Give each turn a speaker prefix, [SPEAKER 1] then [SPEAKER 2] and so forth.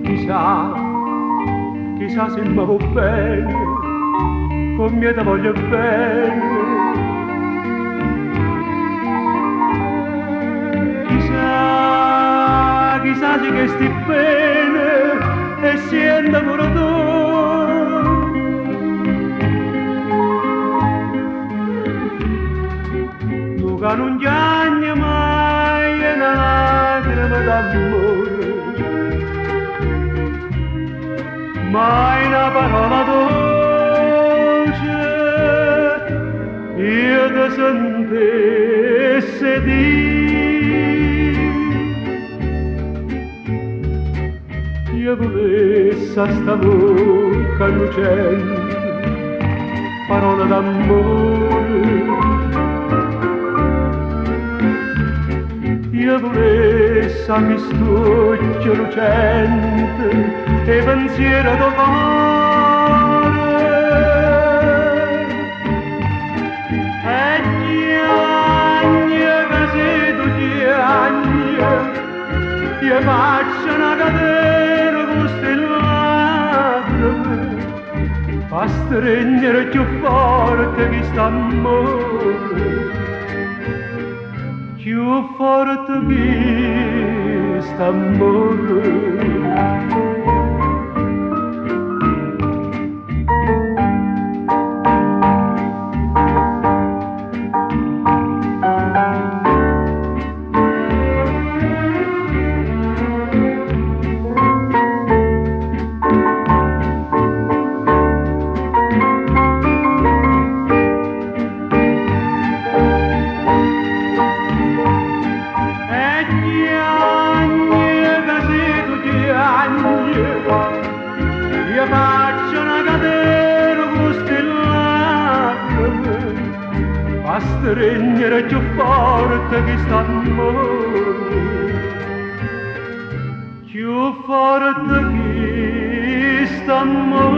[SPEAKER 1] Chissà, chissà se mi vuò bene, comm'io te voglio bene. Chissà, chissà se chesti ppene 'e ssiente pure tu. Tu ca nun chiagne maje na lacrema d'ammore, mai na parola doce io te sentesse dì. Io vulesse 'a sta vocca 'nnucente parole d'ammore. Io vulesse 'a chist'uocchie lucente 'e pensiere d' 'o core. E chiagne ca si tu chiagne, io faccio na catena cu sti lacreme, a stregnere cchiù forte chist'ammore, cchiù forte chist'ammore. E chiagne ca si tu chiagne, io faccio na catena cu sti lacreme, a stregnere cchiù forte chist'ammore, cchiù forte chist'ammore.